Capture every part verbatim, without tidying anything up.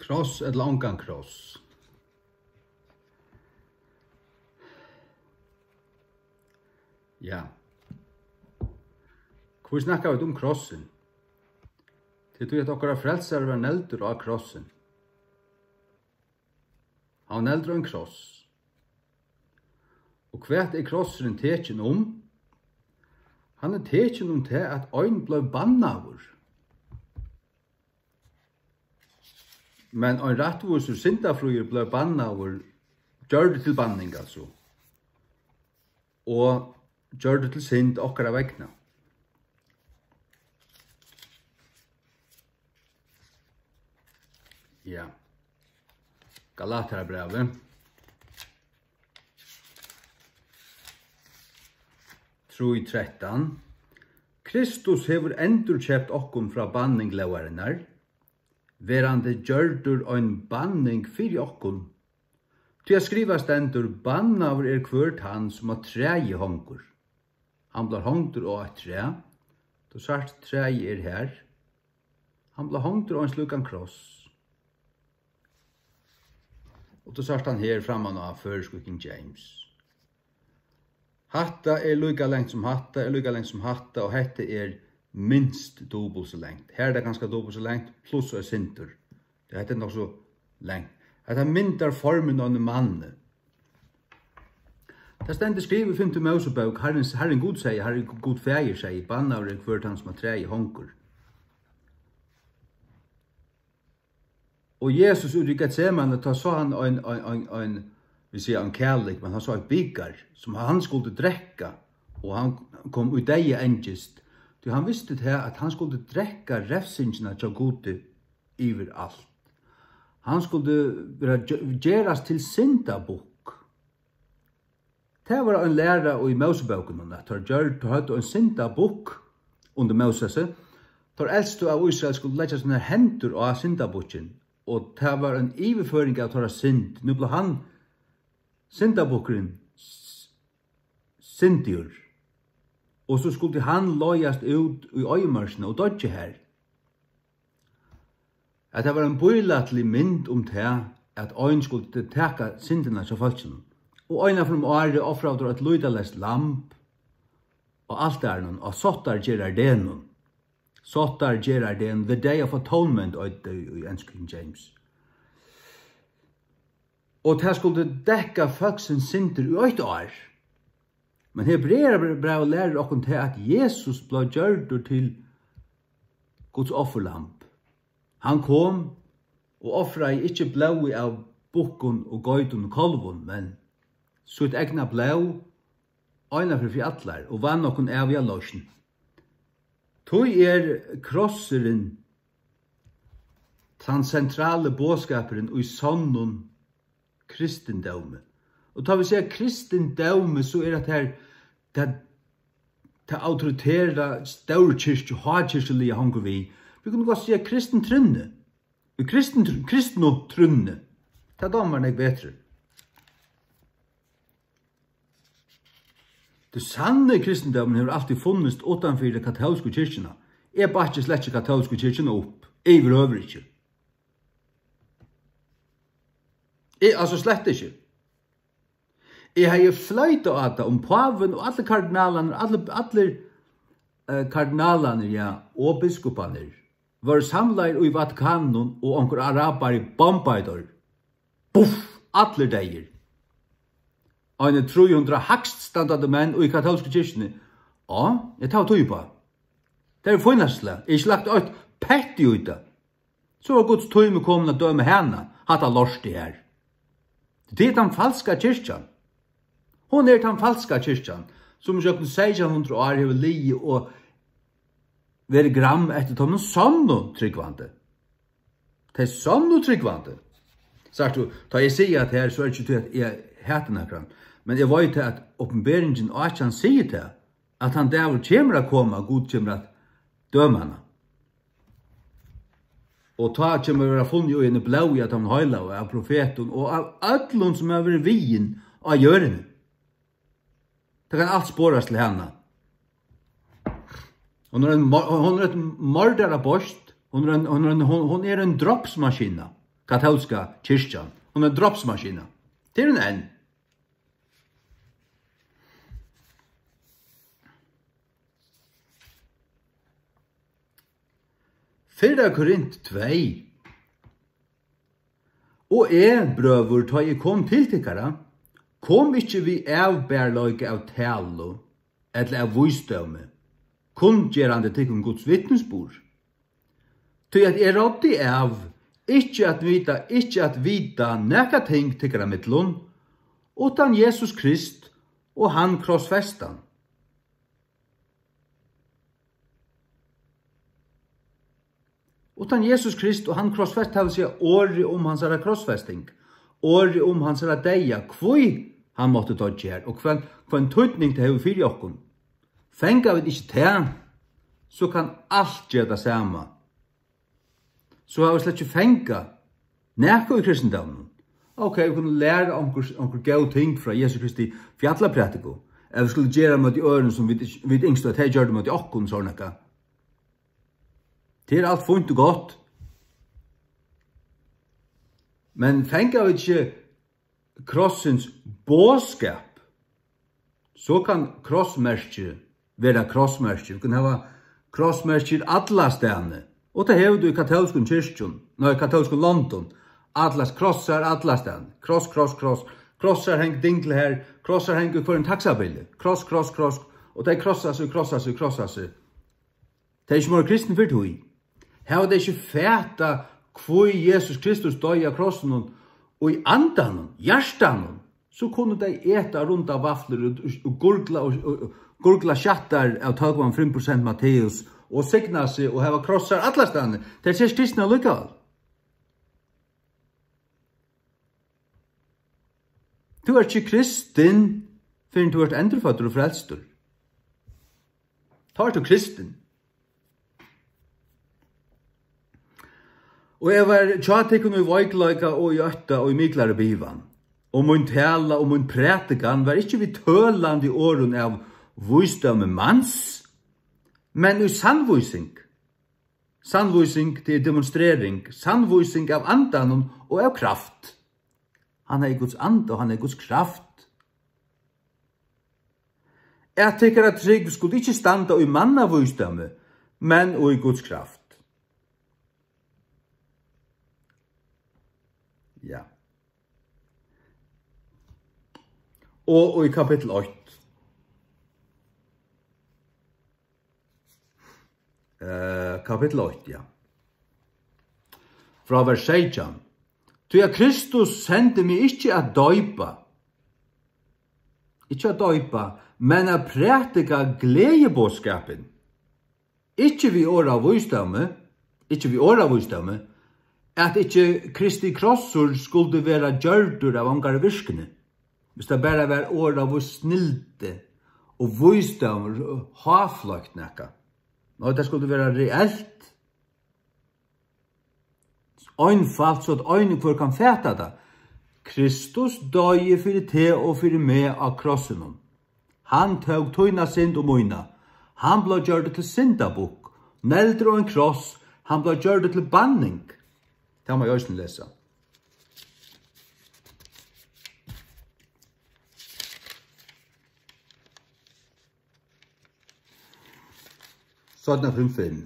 Kross ella ongan kross? Ja. Hví snakka vit um krossin? Tað er tí, at okkara frelsari var negldur á krossin. Hann var negldur á ein kross. Og hvat er krossurin tekin um? Hann er tekin um tað, at ein bleiv bannaður. Men ein rættvísur, syndafríur bleiv bannaður, gjørdur til banning, altso, og gjørdur til synd okkara vegna. Ja. Galatarabrævið. Trý trettan. Kristus hevur endurkeypt okkum frá banning lógarinnar, verandi gjørdur ein banning fyri okkum. Tí at skrivað stendur: Bannaður er hvør tann, sum á træi hongur. Hann bleiv hongdur á eitt træ. Tú sært, træið er har. Hann bleiv hongdur á ein slíkan kross. Og tú sært hann her framman á føroysku King James. Hatta er líka langt sum hatta, er líka langt sum hatta, og hetta er minst dupult so langt. Her er tað kanska dupult so langt, pluss eitt sindur. Hetta er nokk so langt. Hetta myndar formin á einum manni. Tað stendur skrivað í fimtu Mósebók: Harrin, Harrin Gud segði, Harrin Gud faðir segði: Bannaður er hvør tann, sum á træi hongur. Og Jesus úti í Getsemane, tá sá hann ein, ein, ein, ein, vit siga ein kalik, men hann sá eitt bikar, sum hann skuldi drekka, og hann kom í deyða angist, tí hann visti tað, at hann skuldi drekka refsingina hjá Gudi yvir alt. Hann skuldi vera, ge-, gerast til syndabukk. Tað var ein læra í Mósebókunum, at teir gjørdu, teir høvdu ein syndabukk undir Mósesi. Teir elstu av Ísrael skuldu leggja sínar hendur á syndabukkin, og tað var ein yvirføring av teirra synd. Nú bleiv hann, syndabukkurin, s-, syndigur, og so skuldi hann leiðast út í oyðimørkina og doyggja har. At tað var ein bílætlig mynd um tað, at ein skuldi taka syndina hjá fólkinum. Og eina ferð um árið ofraðu teir eitt lýtaleyst lamb á altarinum, á sáttargerðardegnum. Sáttargerðardegnum, the Day of Atonement, eitur tað í, í ensku King James. Og tað skuldi dekka fólksins syndir í eitt ár. Men Hebrearabrævið lærir okkum tað, at Jesus bleiv gjørdur til Guds offerlamb. Hann kom og ofraði ikki blóðið av bukkum og geitum og kálvum, men sítt egna blóð, eina ferð fyri allar, og vann okkum æviga loysn. Tí er krossurin tann sentrali boðskapurin í sonnum kristindómi. Og tá vit siga kristindómi, so er hetta her tað, tað autoritera, stórkirkju-, hákirkjuliga hongur við. Vit kunnu gott siga kristin trúnni. Í kristin tr-, kristnu trúnni. Tað dámar mær nógv betri. Tí sanni kristindómurin hevur altíð funnist uttan fyri katólsku kirkjuna. Eg bakki slett ikki katólsku kirkjuna upp. Yvirhøvur ikki. Eg, altso, slett ikki. Eg hevði floytað á tað, um pávin og allir kardinalarnir, allir, allir, eh, kardinalarnir, ja, og biskuparnir, vóru samlaðir í Vatikaninum og onkur arabari bombaði teir. Buff! Allir deyðir. Eini trý hundrað hægst standandi menn í katólsku kirkjuni. Á, ja, tað var tíð uppá. Tað er fínasta slag. Eg hevði ikki lagt eitt petti í tað. So var Guds tími komin at døma hana, hatta lortið her. Tað er tann falska kirkjan. Hon er tann falska kirkjan, sum ígjøgnum seytjan hundrað ár hevur ligið og verið gram eftir teimum sonnu trúgvandi. Tey sonnu trúgvandi. Sært tú, tá eg sigi at her, so er ikki tí, at eg hati nakran. Men eg veit, at Opinberingin átjan sigur tað, at tann dagur kemur at koma, Gud kemur at døma hana. Og tá kemur at vera funnið í henni blóð av teimum heilagu, av profetum og av øllum, sum hava verið við á jørðini. Tað kann alt sporast til hana. Hon er ein mor-, hon er eitt mordarabeist. Hon er ein, hon er ein, hon, hon er ein drápsmaskina. katólska kirkjan. Hon er ein drápsmaskina. Tað er hon enn. Fyrra Korint tvey. Og eg, brøður, tá eg kom til tykkara, kom ikki við avbarleika av talu ella av vísdómi, kunngerandi tykkum Guds vitnisburð. Tí at eg ráddi av, ikki at vita, ikki at vita nakað ting tykkara millum, uttan Jesus Krist og hann krossfestan. Uttan Jesus Krist og hann krossfest, tað vil siga orðið um hansara krossfesting, orðið um hansara deyða, hví hann mátti doyggja her, og hvønn, hvønn týdning tað hevur fyri okkum. Fanga vit ikki tað, so kann alt gera tað sama. So hava vit slett ikki fangað nakað í kristindóminum. Ok, vit kunnu læra onkur, onkur góð ting frá Jesu Kristi fjallaprædiku, at vit skulu gera móti øðrum, sum vit, vit ynsktu, at tey gjørdu móti okkum, sovorðið nakað. Tað er alt fínt og gott. Men fanga vit ikki krossins boðskap, so kann krossmerki vera krossmerki. Vit kunnu hava krossmerkir allastaðni. Og tað hevur tú í katólskum kirkjum, nei, katólskum londum. Allas krossar allastaðni. Kross, kross, kross. Krossar hanga dingla her, krossar hanga í hvørjum taksabili. Kross, kross, kross. Og tey krossa seg, krossa seg, krossa seg. Tey eru ikki meira kristin fyri tí. Hava tey ikki fatað, hví Jesus Kristus doyði á krossinum, og í andanum, hjartanum, so kunnu tey eta rundar vaflur og, og gurgla og, og, og gurgla sjattarar av tólv komma fimm prosent Matteus og signa seg og hava krossar allastaðni. Tey eru ikki kristin allíkavæl. Tú ert ikki kristin, fyrr enn tú ert endurføddur og frelstur. Tá ert tú kristin. Og eg var hjá tykkum í veikleika og í ótta og í miklari bivan. Og mín tala og mín prædikan var ikki við tølandi orðum av vísdómi mans, men í sannvísing. Sannvísing, tað er demonstrering. Sannvísing av andanum og av kraft. Hann hevði Guds anda, og hann hevði Guds kraft. At tykkara trúgv skuldi ikki standa í mannavísdómi, men í Guds kraft. Ja. Og í kapittul eitt. Eh, kapittul eitt, ja. Frá vers seytjan. Tí at Kristus sendi meg ikki at doypa, ikki at doypa, men at prædika gleðiboðskapin. Ikki við orða vísdómi, ikki við orða vísdómi, at ikki Kristi krossur skuldi vera gjørdur av ongari virkni. Hvis tað bara var orð av snildi og vísdómur, háfløkt nakað. Nei, tað skuldi vera reelt. Einfalt, so at ein og hvør kann fata tað. Kristus doyði fyri teg og fyri meg á krossinum. Hann tók tína synd og mína. Hann bleiv gjørdur til syndabukk, negldur á ein kross. Hann bleiv gjørdur til banning. Tað má eg eisini lesa. Seinna fimm fimm.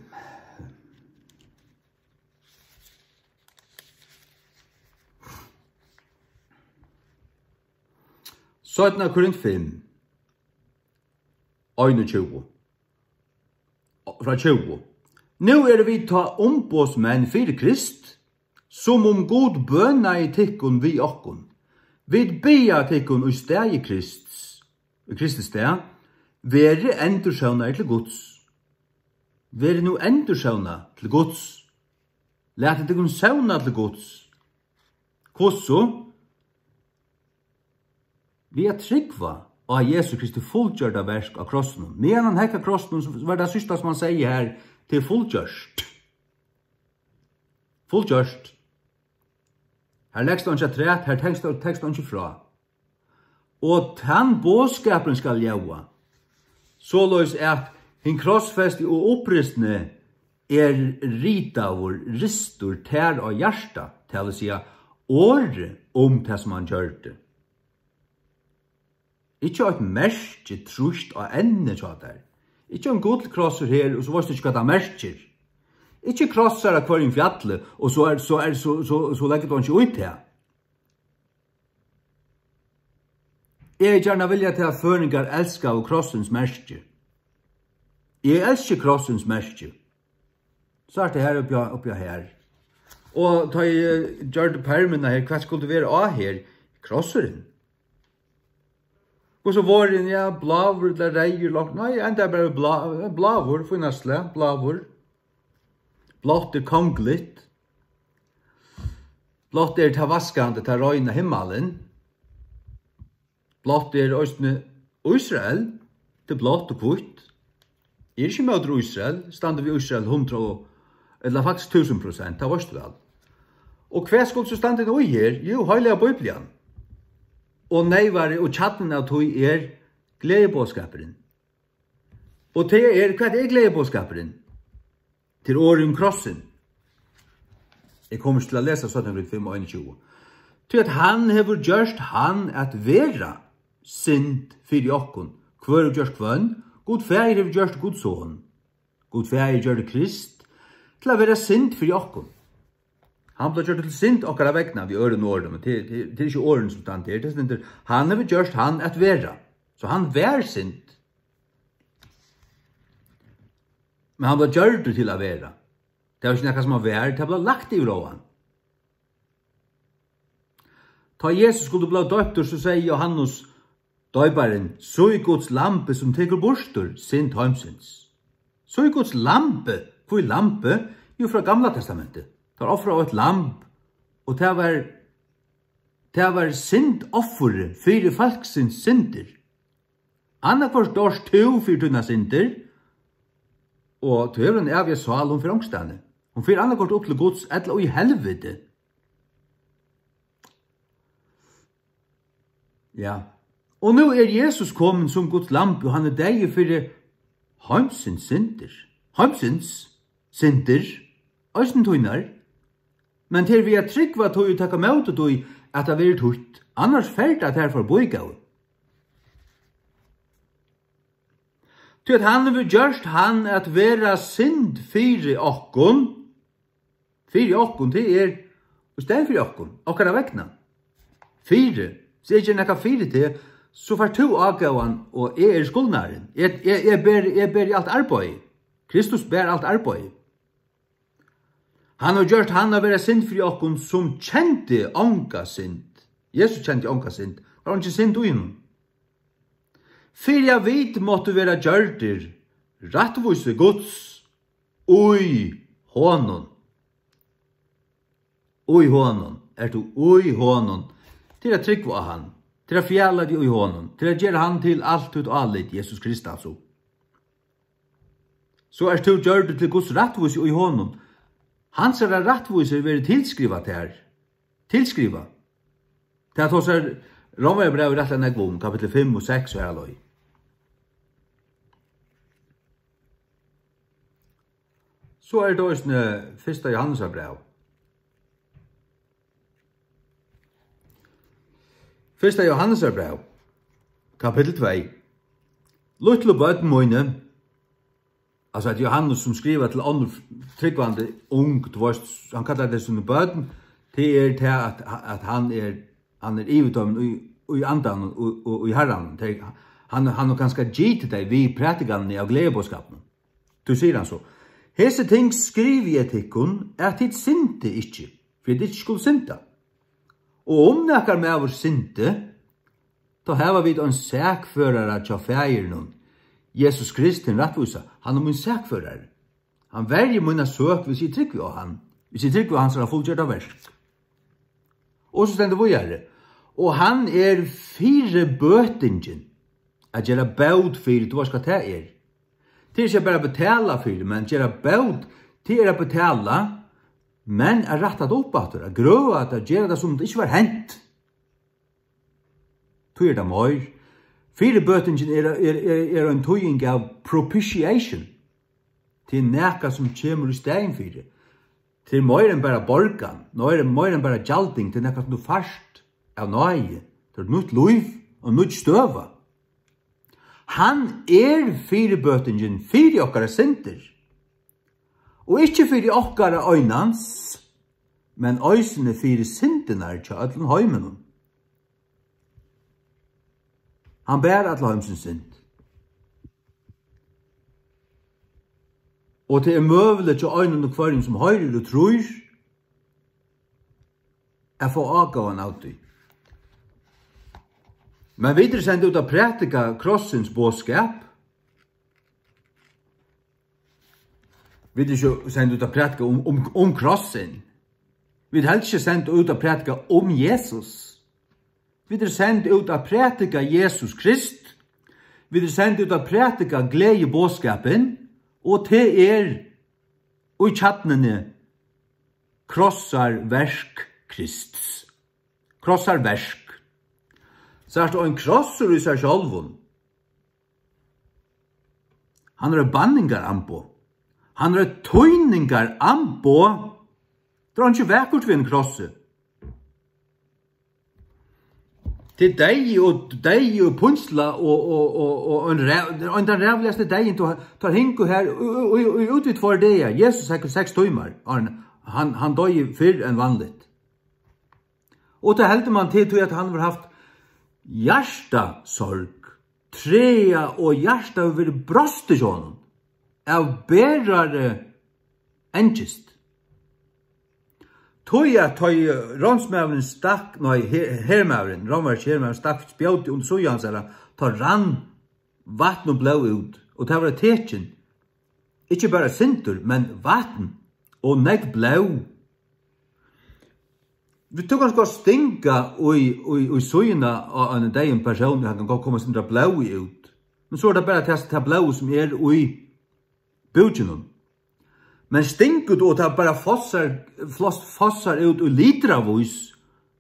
Seinna Korint fimm, einogtjúgu. Frá tjúgu. Nú eru vit tá umboðsmenn fyri Krist, sum um Gud bønaði tykkum við okkum. Vit biðja tykkum í staði Krists, í Kristi stað, verið endursónaðir til Guds. Verið nú endursónað til Guds. Latið tykkum sóna til Guds. Hvussu? Við at trúgva á Jesu Kristi fullgjørda verk á krossinum. Meðan hann hekk á krossinum, so var tað síðsta, sum hann segði her, tað er fullgjørt. Fullgjørt. Her legst einki afturat, her tekst, tekst einki frá. Og tann boðskapurin skal ljóða, soleiðis at hin krossfesti og upprisni er ritaður ristur tær á hjarta, tað vil siga, orðið um tað, sum hann gjørdi. Ikki eitt merki trýst á ennið hjá tær. Ikki ein gullkrossur her, og so veitst tú ikki, hvat tað merkir. Ikki krossar á hvørjum fjalli, og so er, so er, so, so, so leggur tú einki í tað. Eg hevði gjarna viljað, at føroyingar elskaðu krossins merki. Eg elski krossins merki. Sært tú her uppi á, uppi á her. Og tá eg gjørdi permuna her, hvat skuldi vera á her? Krossurin. Hvussu vórin, ja, bláur ella reyður, langt, nei, enda bara blá-, bláur, fínasta slag, bláur. Blátt er kongligt. Blátt er tað vaskandi, tað reina, himmalin. Blátt er eisini Ísrael, tað er blátt og hvítt. Eg eri ikki ímóti Ísrael, standi við Ísrael hundrað og, ella faktiskt túsund prosent, tað veitst tú væl. Og hvat skuldi so standa nú í her? Jú, Heilaga Biblian. Og neyvari og kjarnin av tí er gleðiboðskapurin. Og tað er, hvat er gleðiboðskapurin? Tað er orðið um krossin. Eg komi ikki til at lesa seinna, fimm og einogtjúgu. Tí at hann hevur gjørt hann at vera synd fyri okkum. Hvør hevur gjørt hvønn? Gud Faðir hevur gjørt Gud Son. Gud Faðir gjørdi Krist til at vera synd fyri okkum. Hann bleiv gjørdur til synd okkara vegna, við øðrum orðum, men tað, tað, tað er ikki orðini sum standa her, tað stendur, hann hevur gjørt hann at vera. So hann var synd. Men hann bleiv gjørdur til at vera. Tað var ikki nakað, sum hann var, tað bleiv lagt yvir á hann. Tá Jesus skuldi blíva doyptur, so segði Jóhannes doyparin: "Sí Guds lambi, sum tekur burtur synd heimsins." "Sí Guds lambi", hví lambi? Jú, frá Gamla Testamenti. Teir ofraðu eitt lamb, og tað var, tað var syndoffur fyri fólksins syndir. Annaðhvørt doyrt tú fyri tínar syndir, og tú hevur eina æviga sál, hon fer onkrastaðni. Hon fer annaðhvørt upp til Guds ella í helviti. Ja. Og nú er Jesus komin sum Guds lamb, og hann er deyður fyri heimsins syndir. Heimsins syndir, eisini tínar. Men tað er við at trúgva tí og taka móti tí, at tað verður títt. Annars fer tað tær forbí, góði. Tí at hann hevur gjørt hann at vera synd fyri okkum. Fyri okkum, tað er í staðin fyri okkum, okkara vegna. Fyri, so eg geri nakað fyri teg, so fært tú ágóðan, og eg eri skuldnarin. Eg, eg, eg ber, eg beri alt arbeiði. Kristus ber alt arbeiði. Hann hevur gjørt hann at vera synd fyri okkum, sum kendi onga synd. Jesus kendi onga synd. Tað var eingin synd í honum. Fyri at vit máttu vera gjørdir rættvísi Guds í honum. Í honum. Ert tú í honum? Til at trúgva á hann. Til at fjala teg í honum. Til at gera hann til alt títt álit, Jesus Kristus. So ert tú gjørdur til Guds rættvísi í honum. Hansara rættvísi verður tilskrivað tær. Tilskrivað. Tað tosar Rómverjabrævið rættiliga nógv um, kapittul fimm og seks og har leið. So er tað eisini fyrsta Jóhannesar bræv. Fyrsta Jóhannesar bræv, kapittul tvey. Lítlu børn míni, altso, at Jóhannes, sum skrivar til onnur trúgvandi ung, tú veitst, hann kallar tey síni børn, tað er tað, at, at hann er, hann er yvir teimum í, í andanum og, og í Harranum. Tey, hann, hann hevur kanska gitið tey við prædikanini av gleðiboðskapinum. Tí sigur hann so: "Hesi ting skrivi eg tykkum, at tit syndi ikki, fyri at tit ikki skulu synda. Og um nakar maður syndi, tá hava vit ein sakførara hjá Faðirinum, Jesus Krist, hin rættvísa, hann er mín sakførari. Hann verjir mína søk, hvis eg trúgvi á hann, hvis eg trúgvi á hansara fullgjørda verk." Og so stendur víðari: "Og hann er fyribøtingin", at gera bót fyri, tú veitst, hvat tað er. Tað er ikki bara at betala fyri, men gera bót, tað er at betala, men at rætta tað upp aftur, at grøða tað, at gera tað, sum tað ikki var hent. Tí er tað meir. Fyribøtingin er, er, er, er ein týðing av propitiation. Tað er nakað, sum kemur í staðin fyri. Tað er meira enn bara borgan, meira, meira enn bara gjalding, tað er nakað, sum tú fært av náði. Tað er eitt nýtt lív og nýggj støða. Hann er fyribøtingin fyri okkara syndir. Og ikki fyri okkara einans, men eisini fyri syndirnar hjá øllum heiminum. Hann ber alla heimsins synd. Og tað er møguligt hjá einum og hvørjum, sum hoyrir og trýr, at fáa ágóðan av tí. Men vit eru send út at prædika krossins boðskap. Vit eru ikki send út at prædika um, um, um krossin. Vit eru helst ikki send út at prædika um Jesus. Vit eru send út at prædika Jesus Krist. Vit eru send út at prædika gleðiboðskapin, og tað er í kjarnuni krossarverk Krists. Krossarverk. Sært, ein krossur í sær sjálvum. Hann er eitt banningaramboð. Hann er eitt týningaramboð. Tað er einki vakurt við einum krossi. Tað er deyði og, deyði og pínsla og, og, og, og ein ræv-, ein tann ræðuligasti deyðin, tú har, teir hingu har í, í, í, í út í tveir dagar. Jesus hekk í seks tímar, áðrenn hann, hann doyði fyrr enn vanligt. Og tað heldur man til, tí at hann hevur havt hjartasorg, træða og hjartað hevur verið brostið hjá honum av berari angist. Tí at tá ið ránsmaðurin stakk, nei, her-, hermaðurin, rómverski hermaðurin stakk spjótið undir síðu hansara, tá rann vatn og blóð út, og tað var eitt tekin, ikki bara syndur, men vatn og nógv blóð. Tú kanst gott stinga í, í, í síðuna á einum deyðum persóni, hann kann gott koma eitt sindur av blóði út. Men so er tað bara tað, tað blóð, sum er í búkinum. Men stingur tú, og tað bara fossar, floss-, fossar út í litravís,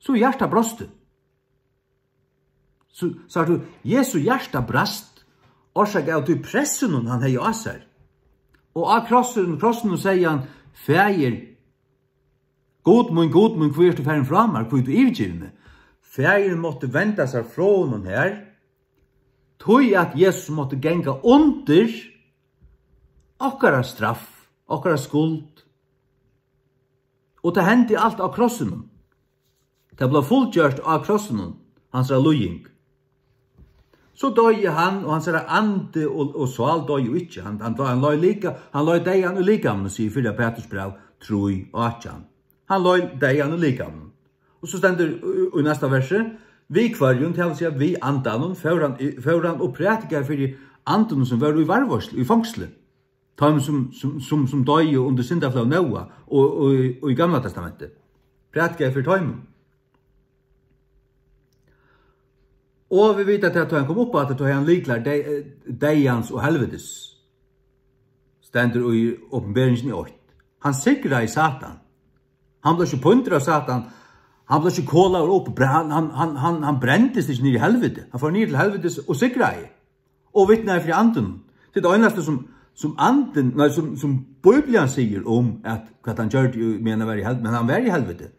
so er hjartað brostið. So, sært tú, Jesu hjarta brast, orsakað av tí pressunum, hann hevði á sær. Og á krossinum, krossinum segði hann: "Faðir, Gud mín, Gud mín, hví ert tú farin frá mær? Hví tú yvirgivið meg?" Faðirin mátti venda sær frá honum her, tí at Jesus mátti ganga undir okkara straff, okkara skuld. Og tað hendi alt á krossinum. Tað bleiv fullgjørt á krossinum, hansara líðing. So doyði hann, og hansara andi og, og sál doyði jú ikki. Hann, hann, hann leið líka, hann leið deyðan í likamum, sigur fyrra Peturs bræv trý átjan. Hann leið deyðan í likamum. Og so stendur í, í næsta versi: "Við hvørjum, tað vil siga, við andanum, fór hann, fór hann og prædikaði fyri andunum, sum vóru í varðveitslu, í fongsli." Teimum, sum, sum, sum, sum doyðu undir syndaflóð Nóa og, og, og í Gamla Testamenti. Prædikaði fyri teimum. Og vit vita, at tá hann kom upp aftur, tá hann lyklar dey-, deyðans og helvitis. Stendur í Opinberingini eitt. Hann sigraði Satan. Hann bleiv ikki píndur av Satan. Hann bleiv ikki kolaður upp. Bre-, hann, hann, hann, hann, hann brendist ikki niður í helviti. Hann fór niður til helvitis og sigraði. Og vitnaði fyri andinum. Tað er tað einasta, sum, sum andin, nei, sum, sum Bíblian sigur um, at hvat hann gjørdi, í, meðan hann var í hel-, men hann var í helviti.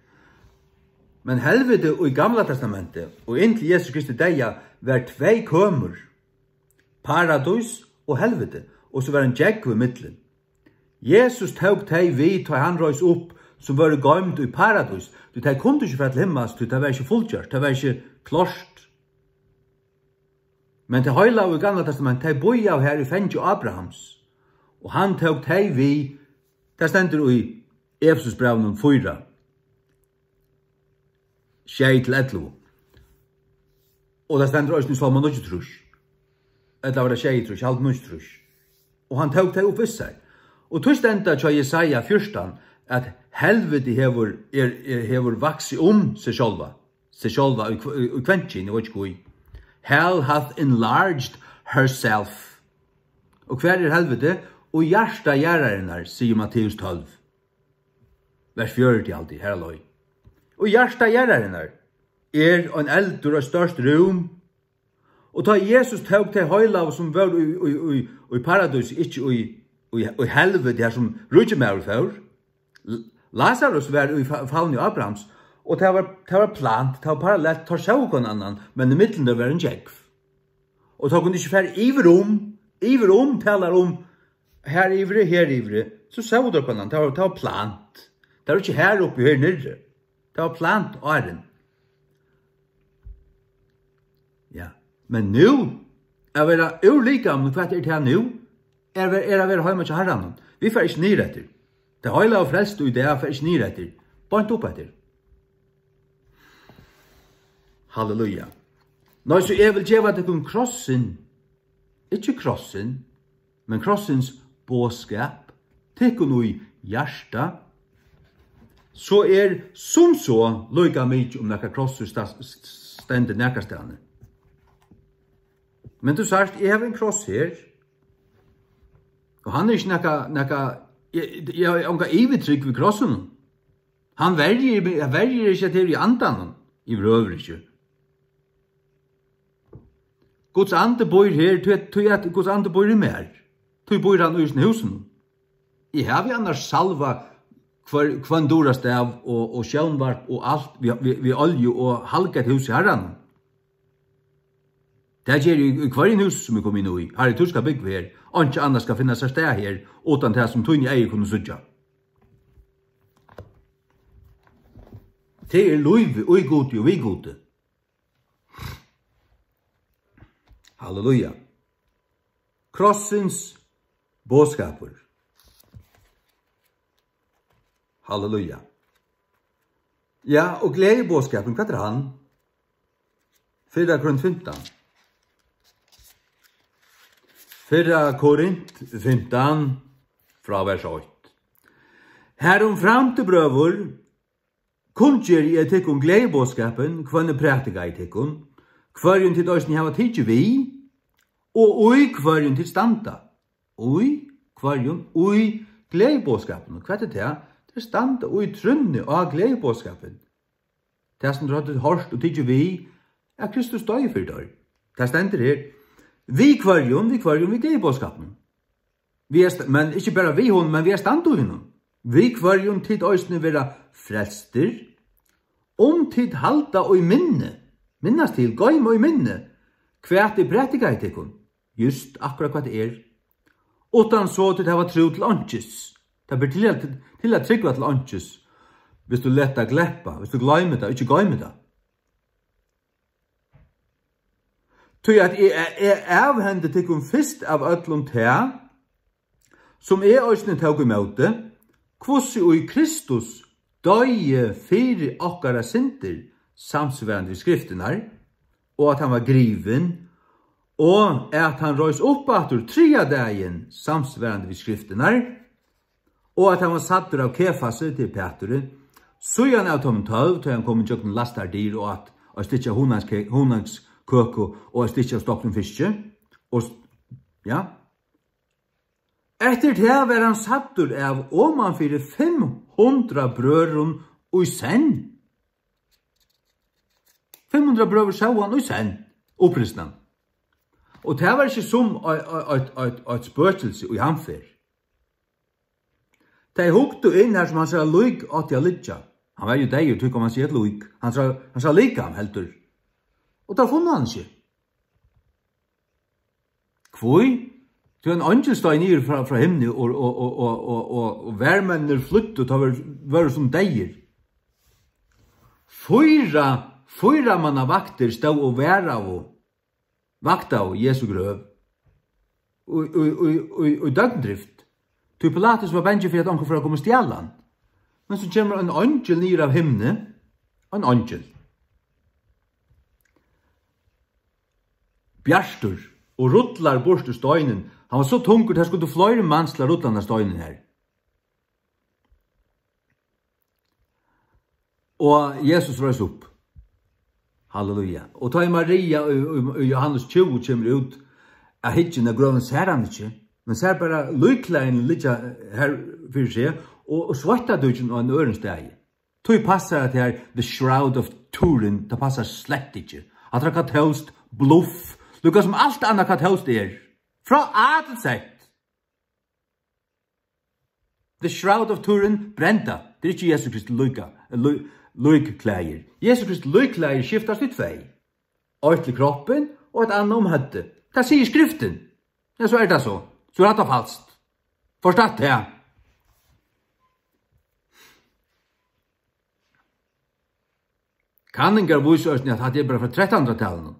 Men helviti í Gamla Testamenti og inntil Jesus Kristi deyða var tvey kømur, paradís og helviti, og so var ein gjógv í millum. Jesus tók tey við, tá hann reis upp, sum vóru goymd í paradís, tí tey kundu ikki fara til himmals, tí tað var ikki fullgjørt, tað var ikki klárt. Men tey heilagu í Gamla Testamenti, tey bíðaðu har í fangi Abrahams, og hann tók tey við. Tað stendur í Efesusbrævinum fýra, sjey til ellivu. Og tað stendur eisini í Sálmi níggjuogtrýss. Ella var tað sjeyogtrýss, eg haldi níggjuogtrýss. Og hann tók tey upp við sær. Og tí stendur hjá Jesaja fjúrtan, at helviti hevur, er, er, hevur vaksið um seg sjálva. Seg sjálva í kv-, í, í kvennkyn, eg veit ikki hví. Hell hath enlarged herself. Og hvar er helviti? Og hjarta jarðarinnar, sigur Matteus tólv. Vers fjøruti, haldi eg, har leið. Og hjarta jarðarinnar er ein eldur, eitt stórt rúm. Og tá Jesus tók tey heilagu, sum vóru í, í, í, í paradís, ikki í í, í helviti, har sum ríki maður fór. L-, Lazarus var í fa-, favni Abrahams, og tað var, tað var plant, tað var parallelt, teir sóu hvønn annan, men í millum teirra var ein gjógv. Og teir kundu ikki fara yvir um, yvir um, talar um, her yviri, her yviri, so sóu teir hvønn annan, tað var, tað var plant. Tað var ikki her uppi og her niðri. Tað var plant áðrenn. Ja. Men nú, at vera úr likamum, hvat er tað nú? Er, er at vera heima hjá Harranum. Vit fara ikki niður eftir. Tað heilaga og frelst í dag fara ikki niður eftir. Beint upp eftir. Halleluja. Nei, so eg vil geva tykkum krossin. Ikki krossin, men krossins boðskap, tykkum í hjarta, so er sum so líka mikið um nakar krossur sta-, st-, stendur nakrastaðni. Men tú sært, eg havi ein kross her, og hann er ikki nakað, nakað, eg, eg havi onga yvirtrúgv við krossinum. Hann verjir meg, hann verjir ikki, at eg eri í andanum, yvirhøvur ikki. Guds andi býr her, tí at, tí at Guds andi býr í mær. Tí býr hann í hesum húsinum. Eg havi annars salvað hvør, hvønn durastav og, og sjónvarp og alt við, við, við olju og halgað hús í Harranum. Tað geri eg í, í hvørjum húsi, sum eg komi inn í. Harri, tú skalt búgva her. Einki annað skal finna sær stað her, uttan tað, sum tíni eygu kunnu síggja. Tað er lívið í Gudi og við Gudi. Halleluja. Krossins boðskapur. Halleluja. Ja, og gleðiboðskapurin, hvat er hann? Fyrra Korint fimtan. Fyrra Korint fimtan, frá vers eitt. Harumframt, brøður, kunngeri eg tykkum gleðiboðskapin, hvønn eg prætikaði tykkum, hvørjum tit eisini hava tikið við, og í hvørjum tit standa. Í hvørjum? Í gleðiboðskapinum. Hvat er tað? Tey standa í trúnni á gleðiboðskapin. Tað, sum teir høvdu hoyrt og tikið við, at Kristus doyði fyri teir. Tað stendur her. Við hvørjum? Við hvørjum? Við gleðiboðskapinum. Við at st-, men ikki bara við honum, men við at standa í honum. Við hvørjum tit eisini verða frelstir, um tit halda í minni. Minnast til, goyma í minni, hvat eg prætikaði tykkum. Júst akkurát hvat tað er. Uttan so tit hava trú til einkis. Tað ber til at, til at trúgva til einkis. Viss tú letur tað gleppa, viss tú gloymir tað, ikki goymir tað. Tí at eg, eg avhendi tykkum fyrst av øllum tað, sum eg eisini tók ímóti, hvussu í Kristus doyði fyri okkara syndir, samsvarandi við skriftirnar, og at hann var grivin, og at hann reis upp aftur triðja dagin, samsvarandi við skriftirnar, og at hann var sæddur av Kefasi, til Pæturi, síðan av teimum tólv, tá hann kom ígjøgnum læstar dyr og át eitt stykki av hunangs-, hunangskøku og eitt stykki av stoktum fiski, og s-, ja. Eftir tað var hann sæddur av oman fyri fimm hundrað brøðrum í senn. Fimm hundrað brøður sóu hann í senn, upprisnan. Og tað var ikki sum ei-, ei-, eitt, eitt, eitt spøkilsi, ið hann fer. Tey hugdu inn har, sum hansara lík átti at liggja. Hann var jú deyður, tí kann man siga eitt lík. Hansara, hansara likam heldur. Og tá funnu hann ikki. Hví? Tí ein eingil steig niður frá, frá himni og, og, og varðmenninir flýddu, tá vóru, vóru sum deyðir. Fýra, fýra manna vaktir stóðu og varaðu, vaktaðu Jesu grøv í, í, í, í, í døgndrift. Tí Pilatus var bangin fyri, at onkur fór at koma og stjala hann. Men so kemur ein eingil niður av himni, ein eingil. Bjartur, og rullar burtur steinin. Hann var so tungur, tað skuldu fleiri mans til at rulla hann av steinin her. Og Jesus reis upp. Halleluja. Og tá ið Maria í, í, í Jóhannes tjúgu kemur út at hyggja inn á grøvina, sær hann ikki, men sær bara líkklæðini liggja her fyri seg og, og sveittadúkin á einum øðrum staði. Tí passar at her The Shroud of Turin, tað passar slett ikki. Hatta er katólskt bluff, líka sum alt annað katólskt er. Frá A til Z. The Shroud of Turin, brenda. Tað er ikki Jesu Kristi líka, lí-, líkklæðir. Jesu Kristi líkklæðir skiftast í tvey. Eitt til kroppin og eitt annað um høvdið. Tað sigur Skriftin. Ja, so er tað so. So er hatta falskt. Forstått tað? Kanningar vísa eisini, at hatta er bara frá trettanhundraðtalinum.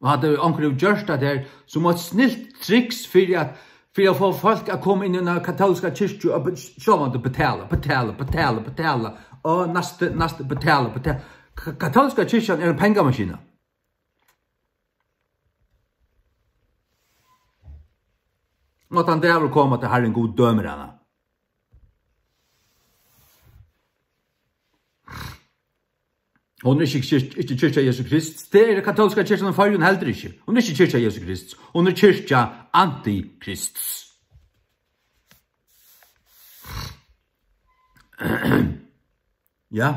Og hatta er onkur hevur gjørt tað her sum eitt snilt triks fyri at, fyri at fáa fólk at koma inn í eina katólska kirkju og be-, sjálvandi betala, betala, betala, betala. Og næsti, næsti, betala, betala. Ka-, katólska kirkjan er ein pengamaskina. Og tann dagur koma, at Harrin Gud dømir hana. Hon er ikki kirk-, ikki kirkja Jesu Krist. Tað er katólska kirkjan í Føroyum heldur ikki. Hon er ikki kirkja Jesu Krist. Hon er kirkja antikrists. Ja.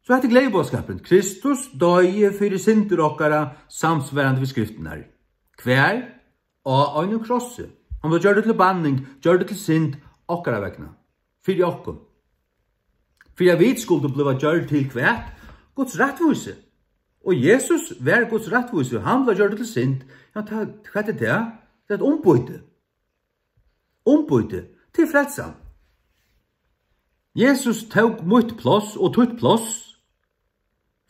So hetta er gleðiboðskapurin. Kristus doyði fyri syndir okkara, samsvarandi við skriftirnar. Hvar? Á einum krossi. Hann var gjørdur til banning, gjørdur til synd okkara vegna. Fyri okkum. Fyri at vit skuldu bliva gjørd til hvat? Guds rættvísi. Og Jesus var Guds rættvísi, hann var gjørdur til synd. Ja, ta-, hvat er tað? Tað er eitt umbýti. Umbýti til frelsan. Jesus tók mítt pláss og títt pláss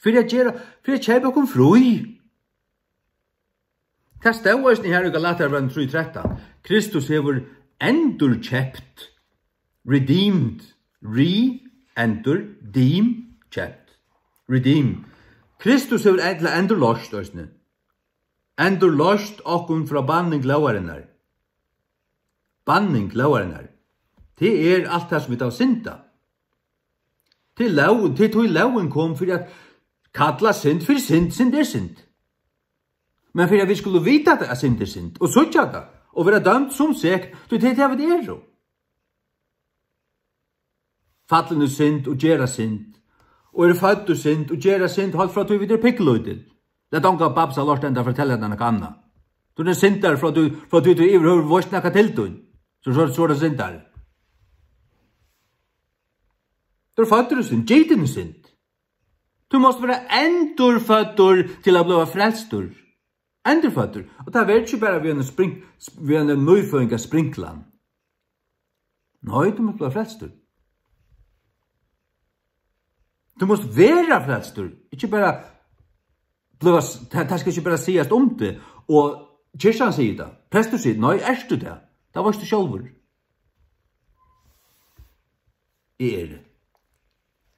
fyri at gera, fyri at keypa okkum frí. Tað stóð eisini her í Galatiabrævinum trý trettan. Kristus hevur endurkeypt, redeemed, re, endur, deem, keypt, redeem. Kristus hevur ella endurloyst eisini. Endurloyst okkum frá banning lógarinnar. Banning lógarinnar. Tað er alt tað, sum vit hava syndað. Tað er lógin, tað er tí lógin kom fyri at kalla synd fyri synd, synd er synd. Men fyri at vit skulu vita tað, at synd er synd, og síggja tað, og vera dømd sum sekt, tí tað er tað, vit eru. Fallin í synd og gera synd, og eru fødd í synd og gera synd, heilt frá tí vit eru pigglítil. Lat ongan babsa lort enda fortelja tær nakað annað. Tú ert ein syndari frá tú, frá tú, tú yvirhøvur veitst nakað til tín. So, so, so er tað syndari. Tú ert føddur í synd, gitin í synd. Tú mást vera endurføddur til at bliva frelstur. Endurføddur. Og tað verður ikki bara við einum spring-, við einum nýføðingarsprinklan. Nei, tú mást bliva frelstur. Tú mást vera frelstur. Ikki bara bliva s-, tað, tað skal ikki bara sigast um teg. Og kirkjan sigur tað. Prestur sigur, nei, ert tú tað? Tað veitst tú sjálvur. Eg eri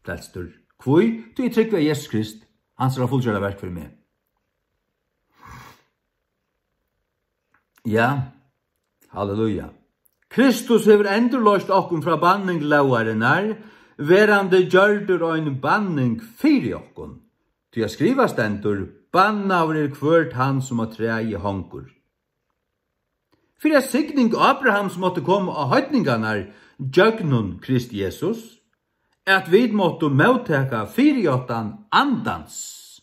frelstur. Hví? Tí eg trúgvi á Jesus Krist, hansara fullgjørda verk fyri meg. Ja, halleluja. Kristus hevur endurloyst okkum frá banning lógarinnar, verandi gjørdur ein banning fyri okkum. Tí at skrivað stendur, bannaður er hvør tann, sum á træi hongur. Fyri at signing Abrahams mátti koma á heidningarnar gjøgnum Krist Jesus, at vit máttu móttaka fyrijáttan andans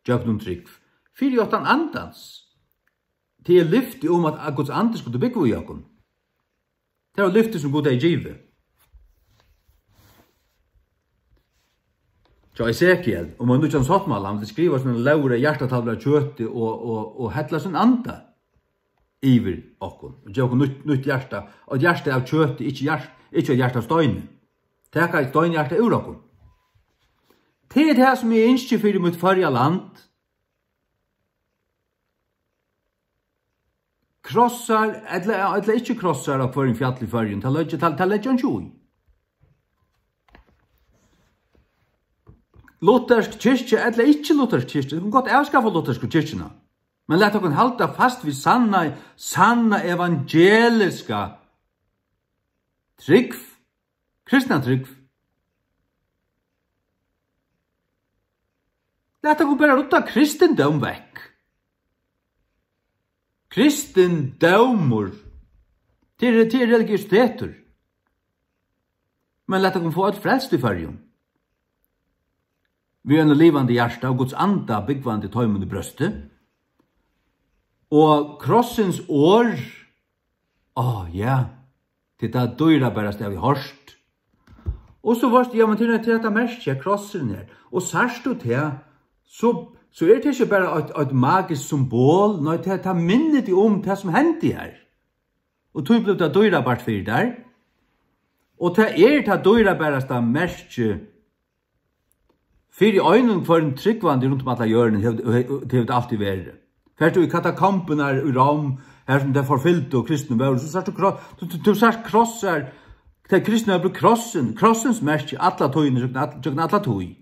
gjøgnum trúgv. Fyrijáttan andans. Tað er lyfti um, at, at Guds andi skuldi búgva í okkum. Tað var lyfti, sum Gud hevði givið. Hjá Esekiel, um ein nýggjan sáttmála, hann vil skriva sum ein lóg á hjartatalvur av kjøti og, og, og hella sín anda yvir okkum. Og geva okkum nýtt, nýtt hjarta, og eitt hjarta av kjøti, ikki hjart-, ikki eitt hjarta av steini. Taka eitt steinhjarta úr okkum. Tað er tað, sum eg ynski fyri mítt Føroya land. Krossar, ella, ella ikki krossar á hvørjum fjalli í Føroyum, tað leggja, tað, tað leggja einki í. Luthersk kirkja, ella ikki luthersk kirkja, tú kanst gott avskaffa luthersku kirkjuna. Men lat okkum halda fast við sanna, sanna evangeliska trúgv, kristna trúgv. Lat okkum bara rudda kristindóm vekk. Kristindómur, tað er, tað er religiøst tetur. Men lat okkum fáa øll frelst í Føroyum. Við einum livandi hjarta og Guds anda búgvandi teimum í brjósti. Og krossins orð, á, ja. Tað er tað dýrabarasta, eg havi hoyrt. Og so veitst tú, ja, men tað er, tað er hetta merkið, krossurin her. Og sært tú tað, so, so er tað ikki bara eitt, eitt magiskt symbol, nei, tað, tað minnir teg um tað, sum hendi her. Og tí bleiv tað dýrabart fyri tær. Og tað er tað dýrabarasta merkið fyri einum hvørjum trúgvandi runt um alla jørðina hevur, hevur, hevur tað altíð verið. Fert tú í katakomburnar í Rom, har sum tey forfylgdu kristnu vóru, so sært tú kro-, tú, tú, tú sært krossar, tey kristnu hava brúkt krossin, krossins merki alla tíðina, gjøgnum all-, gjøgnum alla tíð.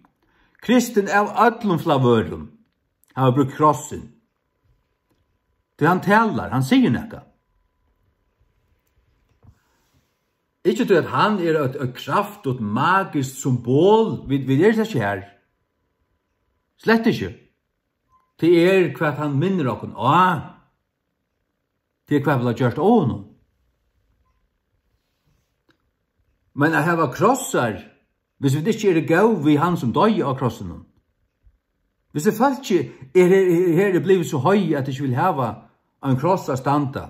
Kristin av øllum flokkum hava brúkt krossin. Tí hann talar, hann sigur nakað. Ikki tí at hann er eitt, eitt kraftigt, magiskt symbol. Vit, vit eru ikki har. Slett ikki. Tað er, hvat hann minnir okkum á. Tað er, hvat vit hava gjørt á honum. Men at hava krossar, hvis vit ikki eru góð við hann, sum doyði á krossinum. Hvis fólkið er her, her er blivið so høg, at tey ikki vil hava ein kross at standa.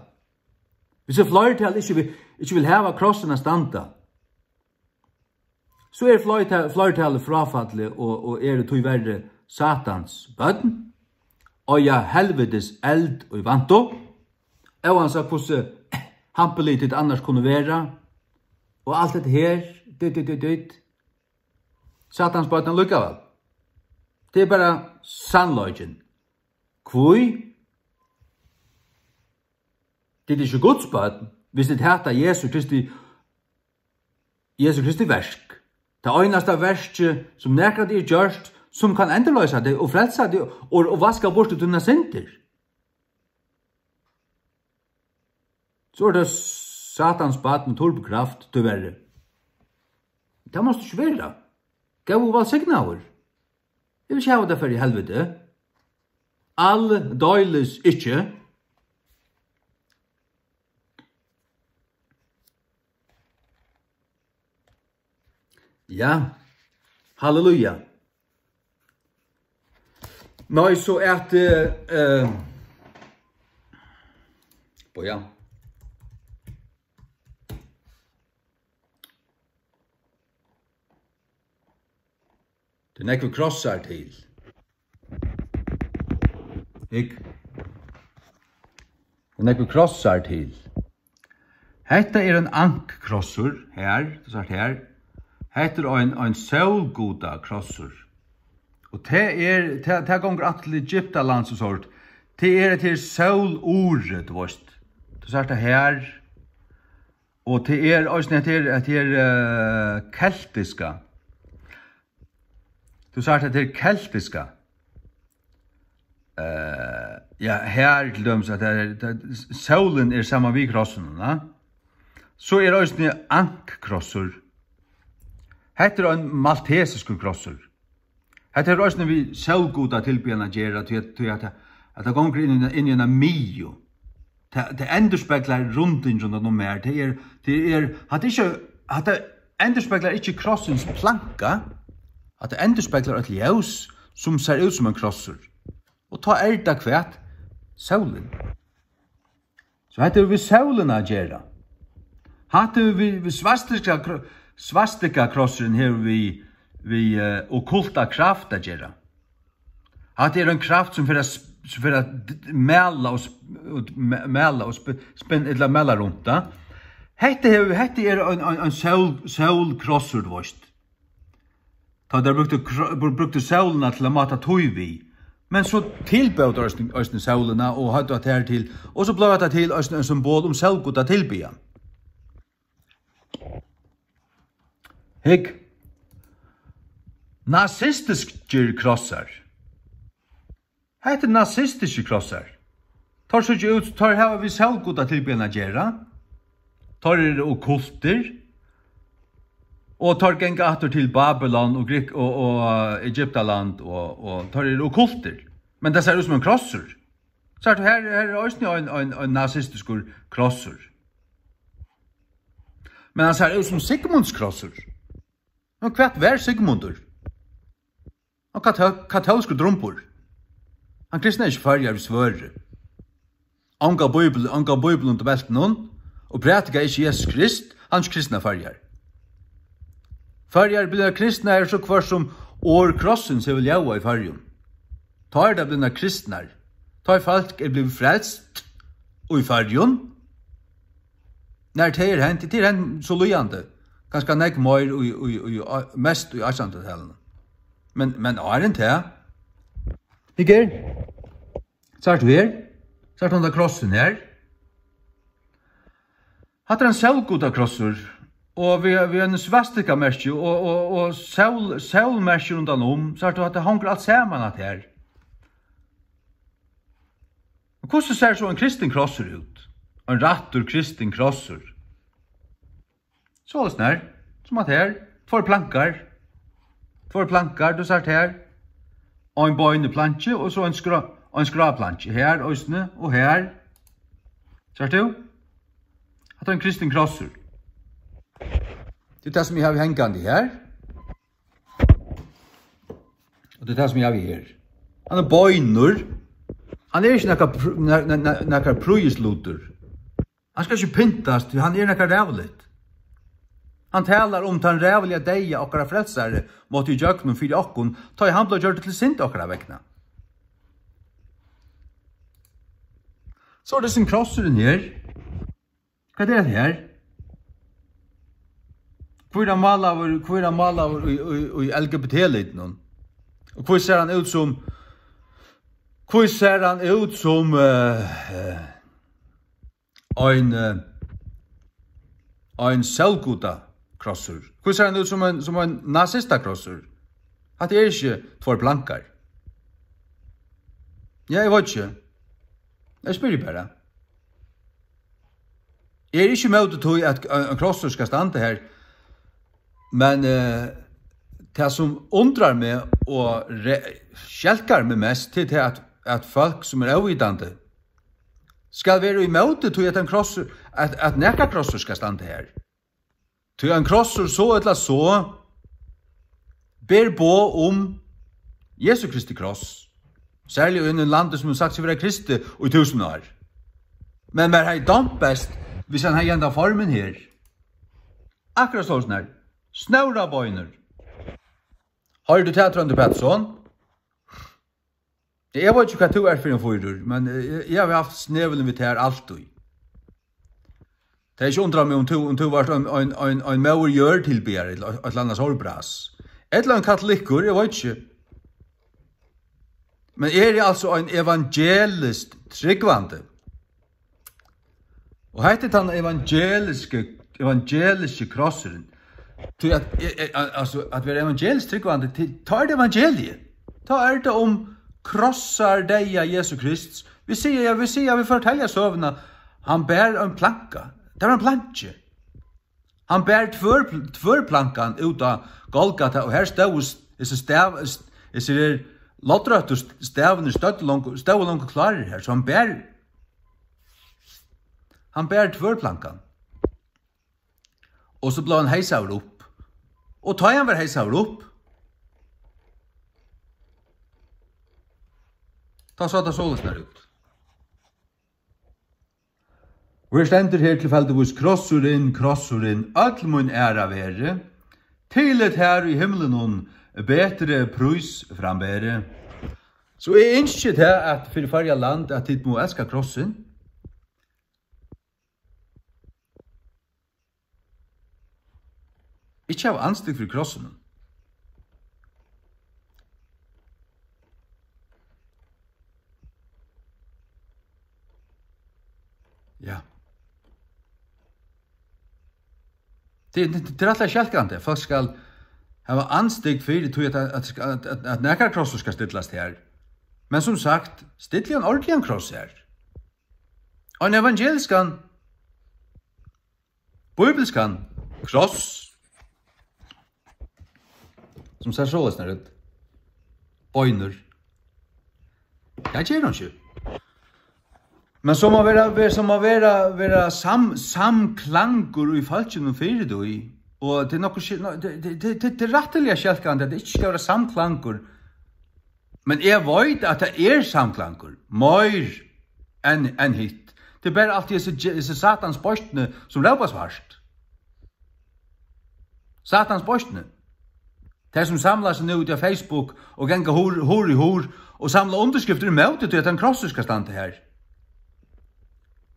Hvis fleirtalið ikki vil, ikki vil hava krossin at standa, so er fleirta-, fleirtalið fráfallið og, og eru tíverri Satans børn, eiga helvitis eld í vantu, óansæð hvussu hampilig tit annars kunnu vera, og alt hetta her, dit, dit, dit, dit. Satans børn allíkavæl. Tað er bara sannleikin. Hví? Tit eru ikki Guds børn, hvis tit hata Jesu Kristi, Jesu Kristi verk. Tað einasta verkið, sum nakrantíð er gjørt, sum kann endurloysa teg og frelsa teg og, og vaska burtur tínar syndir. So er tað Satans barn við turbokraft, tíverri. Tað mást tú ikki vera. Góður og vælsignaður. Eg vil ikki hava teg at fara í helviti. Aldeilis ikki. Ja. Halleluja. Nei, so at, eh, eh, bíða. Tað er nógvir krossar til. Hygg. Tað er nógvir krossar til. Hetta er ein ankkrossur her, tú sært her. Hetta er ein, ein sólgudakrossur. Og tað er, tað, tað gongur aftur til Egyptalands og sovorðið. Tað er, tað er sólurið, tú veitst. Tú sært tað her. Og tað er eisini, tað er, tað er, eh, keltiska. Tú sært, tað er keltiska. Eh, ja, her til dømis, at tað er, tað, sólin er saman við krossinum, ja. So er eisini ankkrossur. Hetta er ein maltesiskur krossur. Hetta hevur eisini við sólgudatilbiðjan at gera, tí at, tí at, at tað gongur inn í, inn í eina miðju. Tað, tað endurspeglar rundingina um mær. Tað er, tað er, hatta er ikki, hatta endurspeglar ikki krossins planka. Hatta endurspeglar eitt ljós, sum sær út sum ein krossur. Og tá er tað hvat? Sólin. So hetta hevur við sólina at gera. Hatta hevur við, við svastika-, svastikakrossurin hevur við, við, eh, okkulta kraft at gera. Hatta er ein kraft sum fer at sp-, sum fer at d-, mala og sp-, og me-, mala og sp-, spin-, ella mala runt, ja. Hetta hevur, hetta er ein, ein, ein sól-, sólkrossur, tú veitst. Tá teir brúktu kro-, br-, brúktu sólina til at máta tíð við. Men so tilbóðu teir eisini, eisini sólina og høvdu hatta her til. Og so bleiv hatta til eisini ein symbol um sólgudatilbiðjan. Hygg. Nazistiskir krossar. Hetta er nazistiskir krossar. Teir síggja út, teir hava við sólgudatilbiðjan at gera. Teir eru okkultir. Og teir ganga aftur til Babylon og Grik-, og, og, eh, Egyptaland, og, og teir eru okkultir. Men tað sær út sum ein krossur. Sært tú, her, her er eisini ein, ein, ein nazistiskur krossur. Men hann sær út sum Sigmundskrossur. Men hvat var Sigmundur? Hann kató-, katólskur drumbur. Hann kristnaði ikki Føroyar við svørði. Onga bíbel, onga bíbel undir beltinum, og prædikaði ikki Jesus Krist, Annars kristnar Føroyar. Føroyar blivnar kristnar, so hvørt sum orð krossins hevur ljóðað í Føroyum. Tá eru tær blivnar kristnar. Tá er fólk er blivið frelst í Føroyum. Nær tað er hent, tað er hent so líðandi. Kanska nógv meir í, í, í, mest í átjandu aldri. Men, men áðrenn tað. Hygg her. Sært tú her? Sært tú handan krossin her? Hatta er ein sólgudakrossur, og við, við einum svastikamerki og, og, og sól, sólmerki rundan um. Sært tú, hatta hongur alt saman, hatta her. Og hvussu sær so ein kristin krossur út? Ein rættur kristin krossur. Soleiðis nær, sum at her, tveir plankar. Tveir plankar, tú sært her. Ein beinur planki og so ein skrá-, ein skráplanki. Her eisini og her. Sært tú? Hatta er ein kristin krossur. Tað er tað, sum eg havi hangandi her. Og tað er tað, sum eg havi her. Hann er beinur. Hann er ikki nakar pr-, na-, na-, na-, nakar prýðislutur. Hann skal ikki pyntast, tí hann er nakað ræðuligt. Hann talar um tann ræðuliga deyða, okkara frelsari mátti ígjøgnum fyri okkum, tá ið hann bleiv gjørdur til synd okkara vegna. So er tað sum krossurin her. Hvat er tað her? Hví er hann málaður, hví er hann málaður í, í, í L G B T-litum? Og hví sær hann út sum, hví sær hann út sum, eh, eh, ein, eh, ein sólgudakrossur? Hví sær hann út sum ein, sum ein nazistakrossur? Hatta er ikki tveir plankar. Ja, eg veit ikki. Eg spyrji bara. Eg eri ikki ímóti tí, at ein, ein krossur skal standa her, men, eh, tað, sum undrar meg og re-, skelkar meg mest, tað er tað, at, at fólk, sum er óvitandi, skal vera ímóti tí, at ein krossur, at, at nakar krossur skal standa her. Tí ein krossur so ella so ber boð um Jesu Kristi kross, serliga í einum landi, sum hevur sagt seg vera kristið í túsund ár. Men mær hevði dámt best, hvis hann hevði henda formin her. Akkurát soleiðis nær. Snórabeinur. Hoyrir tú tað, Tróndur Patursson? Eg veit ikki, hvat tú ert fyri ein fýrur, men, eh, eg havi havt snevulin við tær altíð. Tað er ikki undrað meg, um tú, um tú vart ein, ein, ein, ein móðir jørð tilbiðari, ella eitt ella annað sórbras. Ella ein katolikkur, eg veit ikki. Men eg eri altso ein evangeliskt trúgvandi. Og hetta er tann evangeliski, evangeliski krossurin. Tí at, e, e, al-, altso, at vera evangeliskt trúgvandi, tí, tá er tað evangeliið. Tá er tað um krossardeyða Jesu Krists. Vit siga, ja, vit siga, vit fortelja søguna. Hann bar ein planka. Tað var ein planki. Hann bar tvør-, tvørplankan út á Golgata, og her stóðu s-, hesir stav-, s-, hesir her loddrøttu st-, stavirnir stóðu longu, stóðu longu klárir her, so hann bar, hann bar tvørplankan. Og so bleiv hann heysaður upp. Og tá hann var heysaður upp, tá sá tað soleiðis nær út. Og her stendur her tilfelldigvís: Krossurin, krossurin, øll mín æra veri, til tær í himlunum betri prís framberi. So eg ynski tað, at fyri Føroya land, at tit mugu elska krossin. Ikki hava andstygg fyri krossinum. Ja. Tað, tað, tað er rættiliga skelkandi, at fólk skal hava andstygg fyri tí, at, at, at, at, at nakar krossur skal stillast her. Men sum sagt, stillið ein ordiligan kross her. Ein evangeliskan. Bíbilskan kross, sum sær soleiðis nær út. Beinur. Tað ger hann ikki. Men so má vera, vera, so má vera, vera sam-, samklangur í fólkinum fyri tí. Og tað er nokk, tað, tað, tað, tað er rættiliga skelkandi, at tað ikki skal vera samklangur. Men eg veit, at tað er samklangur, meir enn, enn hitt. Tað er bara altíð hesi dje-, hesi satans beitni, sum rópast hart. Satans beistni. Tey, sum samla seg nú úti á Facebook og ganga hurr, hurr í hurr og samla undirskriftir ímóti tí, at ein krossur skal standa har.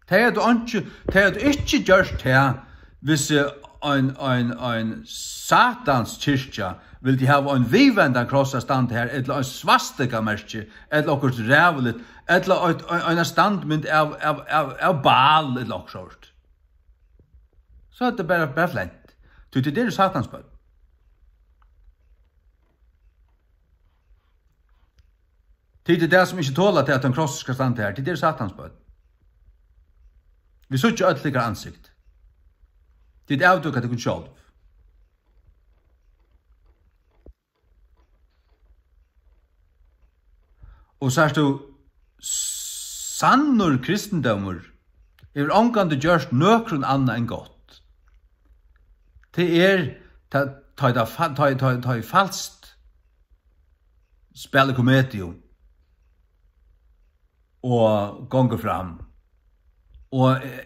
Tey høvdu einki, tey høvdu ikki gjørt tað, hvis, eh, ein, ein, ein Satans kirkja vildi hava ein viðvendan kross at standa har, ella ein svastikamerki, ella okkurt ræðuligt, ella eitt, ein, eina standmynd av, av, av, av Baal, ella okkurt sort. So er tað bara, bara flent. Tí tit eru Satans børn. Tit eru tey, sum ikki tola tað, at ein krossur skal standa har. Tit eru Satans børn. Vit síggja øll tykkara ansikt. Tit avdúka tykkum sjálv. Og sært tú, sannur kristindómur hevur ongantíð gjørt nøkrum annað enn gott. Tað er, tá, tá, tá, tá, tá, tá er falskt spælir komediu og gongur fram. Og, eh,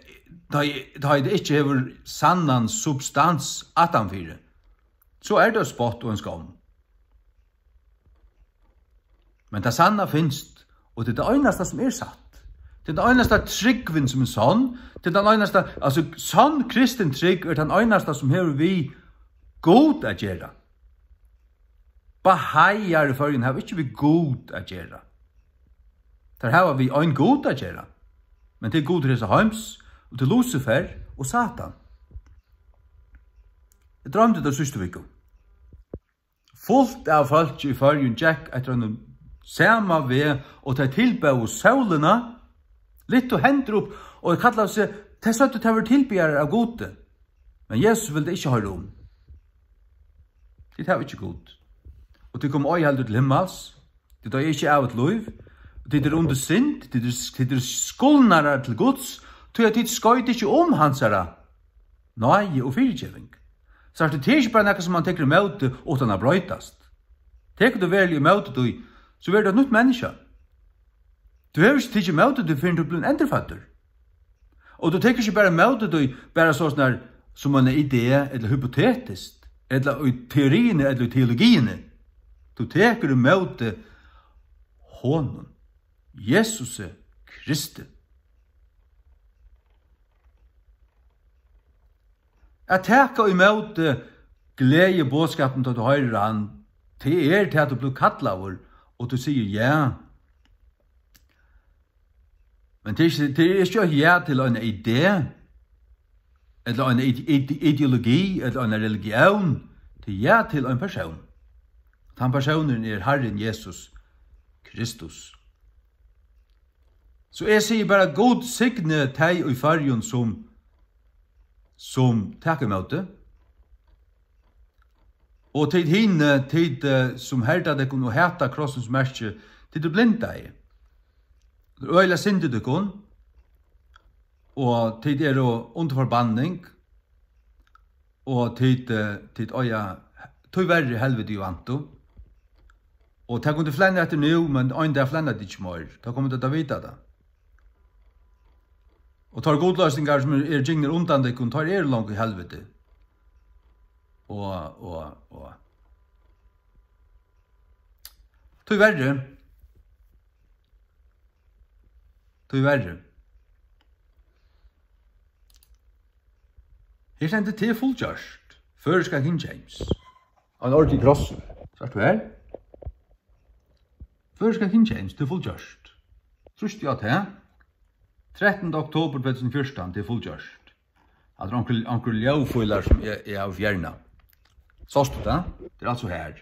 tá, tá tað ikki hevur sannan substans aftanfyri, so er tað spott og ein skomm. Men tað sanna finst, og tað er tað einasta, sum er satt. Tað er tað einasta trúgvin, sum er sonn. Tað er tað einasta, altso, sonn kristin trúgv er tann einasta, sum hevur við Gud at gera. Bahaiar í Føroyum hava ikki við Gud at gera. Teir hava við ein Gud at gera. Men tað er Gudur hesa heims, og tað er Lucifer og Satan. Eg droymdi tað síðstu viku. Fult av fólki í Føroyum gekk eftir einum sama veg, og tey tilbóðu sólina, lyftu hendur upp og kallaðu seg, tey søgdu, tey vóru tilbiðjarar av Gudi. Men Jesus vildi ikki hoyra um. Tit hava ikki Gud. Og tit koma ei heldur til himmals. Tit eiga ikki ævigt lív. Tit eru undir synd. Tit eru, tit eru skulnarar til Guds, tí at tit skoyta ikki um hansara náði og fyrigeving. Sært tú, tað er ikki bara nakað, sum mann tekur ímóti uttan at broytast. Tekur tú veruliga ímóti tí, so verður tú eitt nýtt menniskja. Tú hevur ikki tikið ímóti tí, fyrr enn tú blivin endurføddur. Og tú tekur ikki bara ímóti tí, bara so snar sum eina idé, ella hypotetiskt, ella í teoriini, ella í teologiini. Tú tekur ímóti honum, Jesusi Kristi. At taka ímóti gleðiboðskapinum, tá tú hoyrir hann, tað er tað, at tú blívur kallaður, og tú sigur ja. Men tað er ikki, tað er ikki eitt ja til eina idé, ella eina ide-, ide-, ideologi, ella eina religión. Tað er ja til ein persón. Tann persónurin er Harrin Jesus Kristus. So eg sigi bara, Gud signi tey í Føroyum, sum, sum taka ímóti. Og tit hini, tit, eh, sum herda tykkum og hata krossins merki, tit eru blindaði. Tað er øgiliga synd í tykkum, og tit eru undir forbanning, og tit, eh, tit eiga tíverri helviti í væntu. Og tað kunnu tit flenna eftir nú, men ein dag flenna tit ikki meir. Tá koma tit at vita tað. Og teir gudloysingar, sum eru, eru gingnir undan tykkum, teir eru longu í helviti. Og, og, og. Tíverri. Tíverri. Her stendur, tað er fullgjørt. Føroyska King James. Ein ordiligur krossur. Sært tú her? Føroyska King James, tað er fullgjørt. Trýst á tað. Trettanda oktobur tvey túsund og fjúrtan, tað er fullgjørt. At onkur, onkur ljóðfílar, sum eg, eg havi fjernað. Sást tú tað? Tað er altso her.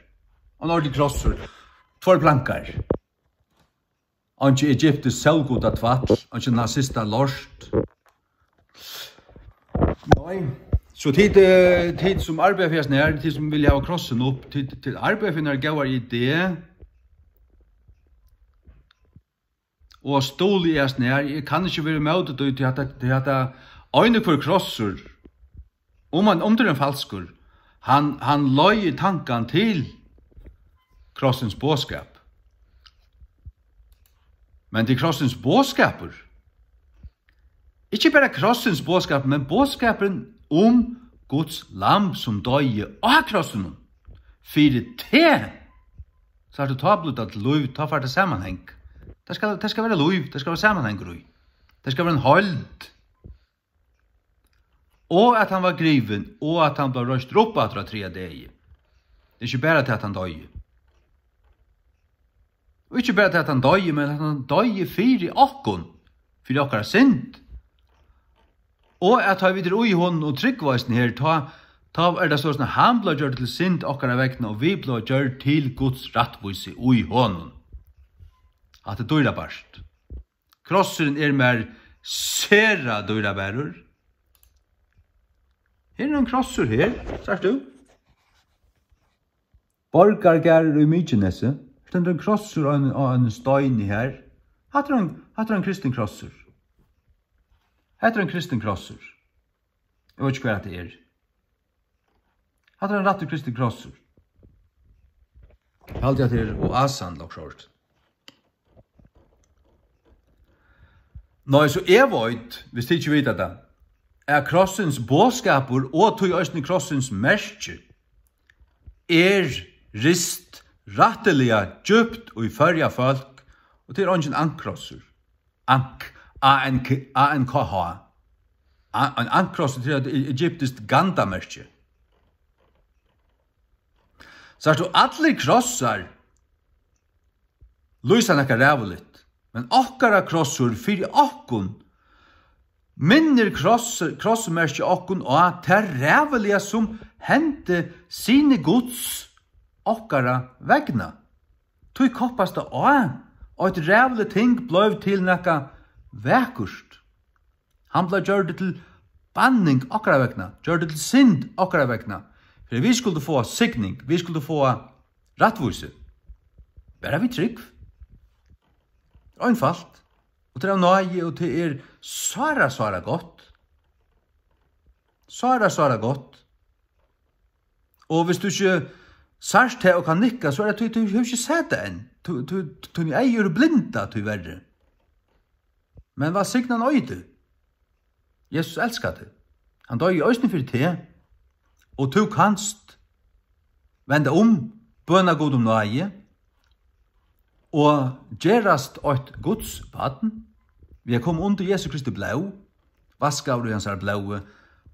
Ein ordiligur krossur. Tveir plankar. Einki egyptiskt sólgudatvætl, einki nazistalort. Nei. So tit, eh, tit sum arbeiða fyri hasum her, tit sum vilja hava krossin upp, tit, tit arbeiða fyri eina góða idé. Og stuðlið er hasum her, eg kann ikki vera ímóti tí, tí at, tí at ein og hvør krossur, um hann, um tað er ein falskur, hann, hann leiðir tankan til krossins boðskap. Men tað er krossins boðskapur. Ikki bara krossins boðskap, men boðskapurin um Guds lamb, sum doyði á krossinum fyri teg, sært tú, tá blívur tað til lív, tá fær tað samanhang. Tað skal, tað skal vera lív, tað skal vera samanhangur í. Tað skal vera ein heild. Og at hann var grivin, og at hann bleiv reistur upp aftur á triðja degi. Tað er ikki bara tað, at hann doyði. Og ikki bara tað, at hann doyði, men at hann doyði fyri okkum, fyri okkara synd. Og at tá vit eru í honum og trúgva eisini her, tá, tá er tað soleiðis, at hann bleiv gjørdur til synd okkara vegna, og vit blíva gjørd til Guds rættvísi í honum. Hatta er dýrabært. Krossurin er mær sera dýrabærur. Her er ein krossur her, sært tú? Borgargarður í Mykinesi. Stendur ein krossur á ein, á ein steini her. Hatta er ein, hatta er ein kristin krossur. Hetta er ein kristin krossur. Eg veit ikki, hvat hatta er. Hatta er ein rættur kristin krossur. Eg haldi, at tað er oasan, ella okkurt. Nei, so eg veit, viss tit ikki vita tað, at krossins boðskapur og tí eisini krossins merki er rist rættiliga djúpt í Føroya fólk, og tað er eingin ankrossur. Ank, A N K, A N K H. A-, ein ankrossur, tað er eitt egyptiskt gandamerki. Sært tú, allir krossar lýsa nakað ræðuligt, men okkara krossur fyri okkum minnir kross-, krossmerkið okkum á tað ræðuliga, sum hendi syni Guds okkara vegna. Tí koppast tað á, og eitt ræðuligt ting bleiv til nakað vakurt. Hann bleiv gjørdur til banning okkara vegna, gjørdur til synd okkara vegna, fyri at vit skuldu fáa signing, vit skuldu fáa rættvísi. Bara við trúgv. Einfalt. Og tað er av náði, og tað er sára, sára gott. Sára, sára gott. Og viss tú ikki sært tað og kann nikka, so er tað tí, tú hevur ikki sæð tað enn. Tú, tú, tíni eygu eru blinda, tíverri. Men vælsignaðan eiti. Jesus elskar teg. Hann doyði eisini fyri teg. Og tú kanst venda um, bøna Gud um náði, og gerast eitt Guds barn, við at koma undir Jesu Kristi blóð, vaskaður í hansara blóði,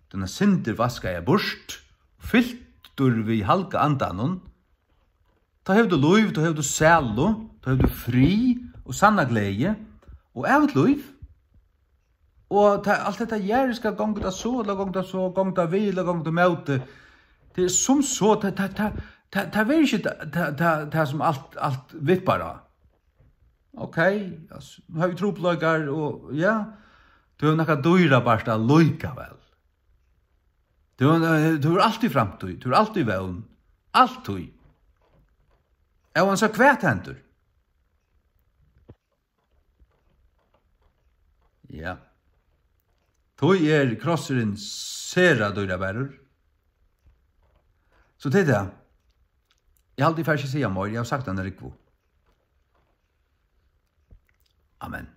tínar syndir vaskaðar burt, fyltur við Halga Andanum, tá hevur tú lív, tá hevur tú sælu, tá hevur tú frið og sanna gleði og ævigt lív. Og tá, alt hetta jarðiska, gongur tað so, ella gongur tað so, gongur tað við, ella gongur tað móti, tað er sum so, tað, tað, tað, tað, tað verður ikki tað, tað, tað, tað sum alt, alt vippar á. Ok, altso, nú havi eg trupulleikar, og ja, tú hevur nakað dýrabært allíkavæl. Tú, eh, tú hevur altíð framtíð, tú hevur altíð vón, altíð. Óansæð hvat hendir. Ja. Tí er krossurin sera dýrabærur. So tað er tað. Eg haldi, eg fari ikki siga meir. Eg havi sagt eina rúgvu. Amen.